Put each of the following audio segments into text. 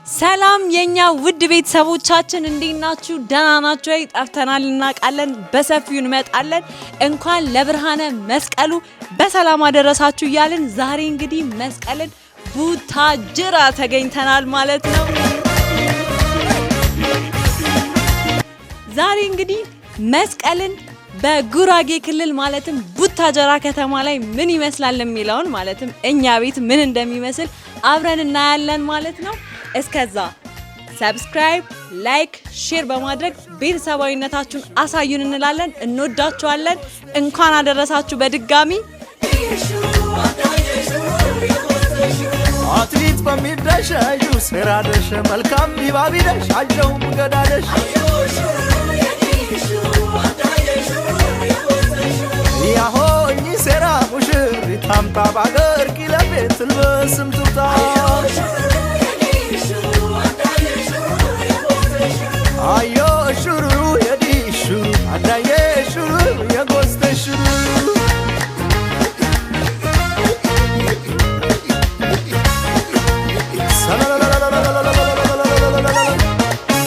ሰላም የኛ ውድ ቤተሰቦቻችን እንዴት ናችሁ? ደህና ናችሁ ወይ? ጠፍተናል እናውቃለን። በሰፊው እንመጣለን። እንኳን ለብርሃነ መስቀሉ በሰላም አደረሳችሁ እያልን ዛሬ እንግዲህ መስቀልን ቡታጅራ ተገኝተናል ማለት ነው። ዛሬ እንግዲህ መስቀልን በጉራጌ ክልል ማለትም ቡታጀራ ከተማ ላይ ምን ይመስላል የሚለውን፣ ማለትም እኛ ቤት ምን እንደሚመስል አብረን እናያለን ማለት ነው። እስከዛ subscribe፣ like፣ share በማድረግ ቤተሰባዊነታችሁን አሳዩን እንላለን። እንወዳችኋለን። እንኳን አደረሳችሁ በድጋሚ። አትሊት በሚደሸዩ ሴራደሽ መልካም ቢባቢደሽ አጀውም ገዳደሽ ያሆ እኚ ሴራ ሙሽሪት አምጣ ባገር ቂለቤት ትልበስም ትውጣ አዮ እሹሩ የዲሹ አዳዬ እሹሩ የጎስተ ሽሩ።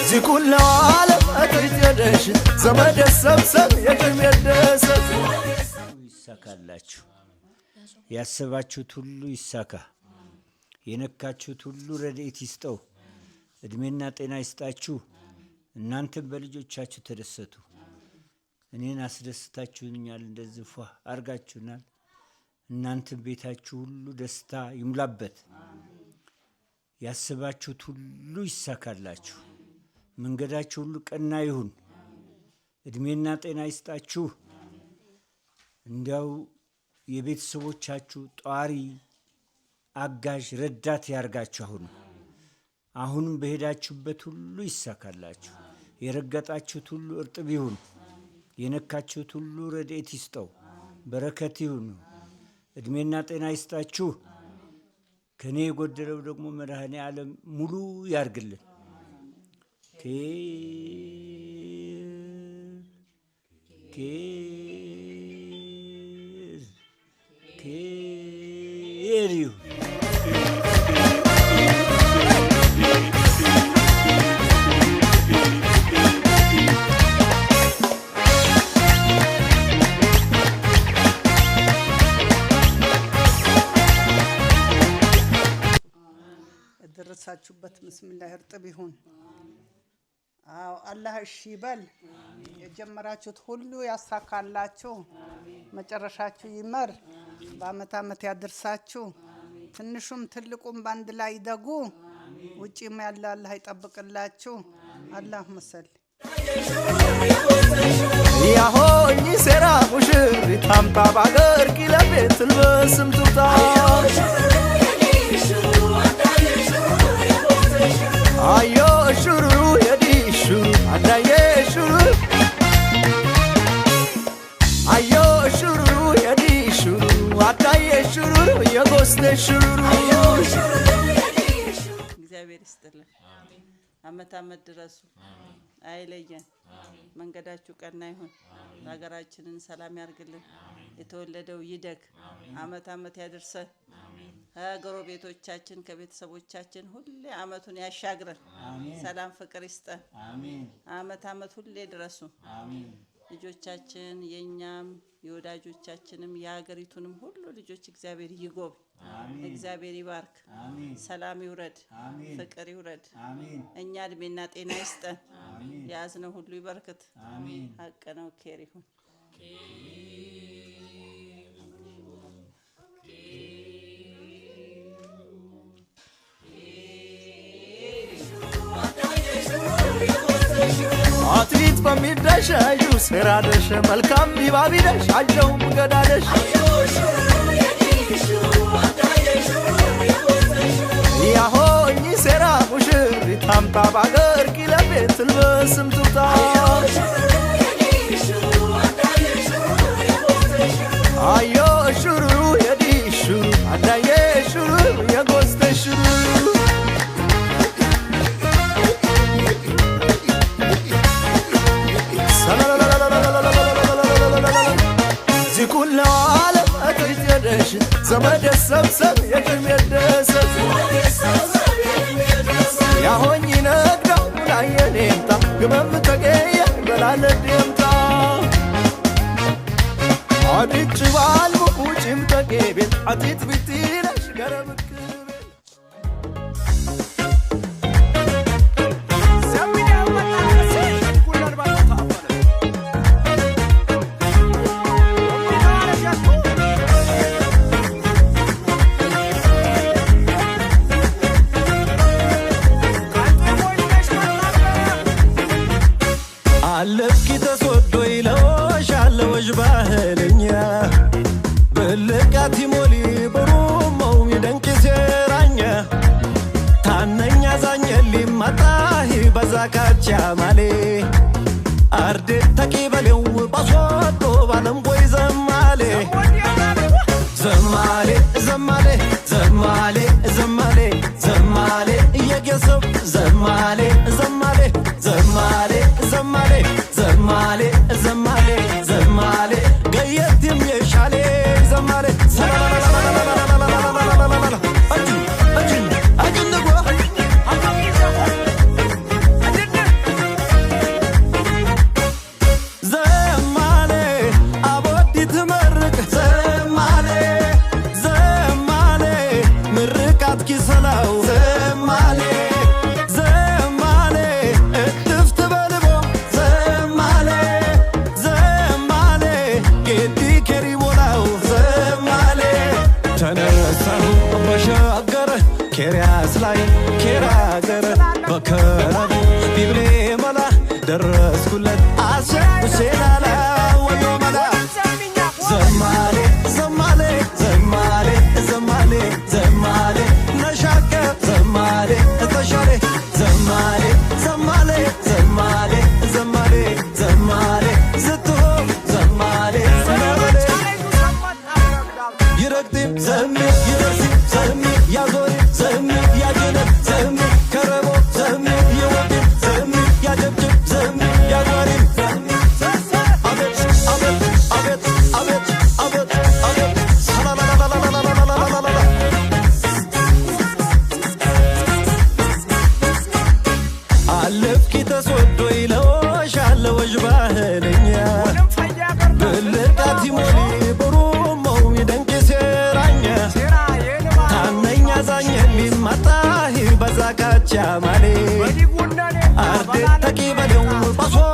ዚኩለው ዓለም እትጀደሽ ዘመደ ሰብሰብ የቅም የደሰት ይሳካላችሁ። ያሰባችሁት ሁሉ ይሳካ። የነካችሁት ሁሉ ረድኤት ይስጠው። እድሜና ጤና ይስጣችሁ። እናንተም በልጆቻችሁ ተደሰቱ። እኔን አስደስታችሁኛል፣ እንደዚህ ፏ አርጋችሁናል። እናንተም ቤታችሁ ሁሉ ደስታ ይሙላበት። ያሰባችሁት ሁሉ ይሳካላችሁ። መንገዳችሁ ሁሉ ቀና ይሁን። እድሜና ጤና ይስጣችሁ። እንዲያው የቤተሰቦቻችሁ ጧሪ፣ አጋዥ፣ ረዳት ያርጋችሁ። አሁንም በሄዳችሁበት ሁሉ ይሳካላችሁ። የረገጣችሁት ሁሉ እርጥብ ይሁን። የነካችሁት ሁሉ ረድኤት ይስጠው፣ በረከት ይሁን። እድሜና ጤና ይስጣችሁ። ከእኔ የጎደለው ደግሞ መድኃኔ ዓለም ሙሉ ያርግልን። ኬር ኬር ኬር ይሁን። የደረሳችሁበት ብስሚላህ እርጥብ ይሁን። አዎ አላህ እሺ ይበል። የጀመራችሁት ሁሉ ያሳካላችሁ። መጨረሻችሁ ይመር። በአመት አመት ያድርሳችሁ። ትንሹም ትልቁም በአንድ ላይ ይደጉ። ውጪም ያለ አላህ ይጠብቅላችሁ። አላህ መሰል ያሆ እኚ ሴራ ሙሽሪት አምጣ ባገር ቂለቤት ትልበስም ትውጣ አዮ እሹሩ የዲሹ አዳዬ እሹሩ አዮ እሹሩ የዲሹ አዳዬ እሹሩ የጎስተ ሽሩ። እግዚአብሔር ይስጥልን። አመት አመት ድረሱ፣ አይለየን። መንገዳችሁ ቀና ይሁን። ሀገራችንን ሰላም ያርግልን። የተወለደው ይደግ። አመት አመት ያደርሰን። ከጎረቤቶቻችን ከቤተሰቦቻችን ሁሌ አመቱን ያሻግረን። ሰላም ፍቅር ይስጠን። አመት አመት ሁሌ ድረሱ። ልጆቻችን የእኛም የወዳጆቻችንም የሀገሪቱንም ሁሉ ልጆች እግዚአብሔር ይጎብኝ፣ እግዚአብሔር ይባርክ፣ ሰላም ይውረድ፣ ፍቅር ይውረድ። እኛ እድሜና ጤና ይስጠን። የያዝነው ሁሉ ይበርክት። ሀቅ ነው። ኬር ይሁን። አትሊት በሚደሸዩ ሴራደሽ መልካም ቢባቢደሽ አጀውም ገዳደሽ ያሆ እኚ ሴራ ሙሽሪት አምጣ ባገር ቂለቤት ትልበስም ትውጣ አዮ እሹሩ የዲሹ አዳዬ እሹሩ የጎስተ ሽሩ። ዚኩለው ዓለም እትጀደሽ ዘመደ ሰብሰብ የቅም የደሰት ያ ግመም ተገየ በላለ ደምታ አድጭ ባልሙ ቁጭም ተገቤት አቲት ቢትለሽ ገረብክ አለፍኪ ተስወዶ ይለወሻለ ወዥ ባህልኛ ብልቃት ሞሊ ብሩመው ይደንቅ ሴራኛ ታነኛ ዛኘሊ ማጣሂ በዛካቻ ማሌ አርዴ ተቂበሌው ባስወዶ ባለም ጎይ ዘማሌ ዘማሌ ዘማሌ ዘማሌ ዘማሌ ዘማሌ እየጌሰብ ዘማሌ ዘማሌ ዘማሌ ዘማሌ ዘማሌ ዘማሌ ዘማሌ ገየትም የሻሌ ዘማሌ ዘማሌ አቦዲ ትመርቅ ዘማሌ ዘማሌ ምርቃት ኪሰላው ዘማሌ ዘማሌ እትፍት በልቦ ዘማሌ ዘማሌ ጌዲ ኬሪቦላው ዘማሌ ተነሳሁ በሸገር ኬርያስ ላይ ኬራገር በከረቡ ቢብሌ መላ ደረስኩለት አሸ ሁሴናላ ወዮ መላ ዘማሌ ዘማሌ ዘማሌ ዘማሌ ዘማሌ ነሻከ ዘማሌ ተሻሌ ዘማሌ ዘማሌ ዘማሌ ዘማሌ ዘማሌ ስትሆ ዘማሌ ዘማሌ ይረግጢም ዘሚ ይረሲ ዘሚ ያዞሪ ዘሚ ያጀነ ዘሚ ከረቦ ዘሚ ይወጢም ዘሚ ያጀብጅብ ዘሚ ያጓሪም አቤት አቤት አቤት አቤት አቤት አቤት ሰላላላላላላላላላላ አለፍኪ ተስወዶ ይለወሻለ ወዥ ባህልኛ ብልቃት ሞሊ ብሩመው ይደንቅ ሴራኛ ታነኛ ዛኘሊ ማጣሂ በዛካቻ ማሌ አርዴ ተቂበሌው ባስወ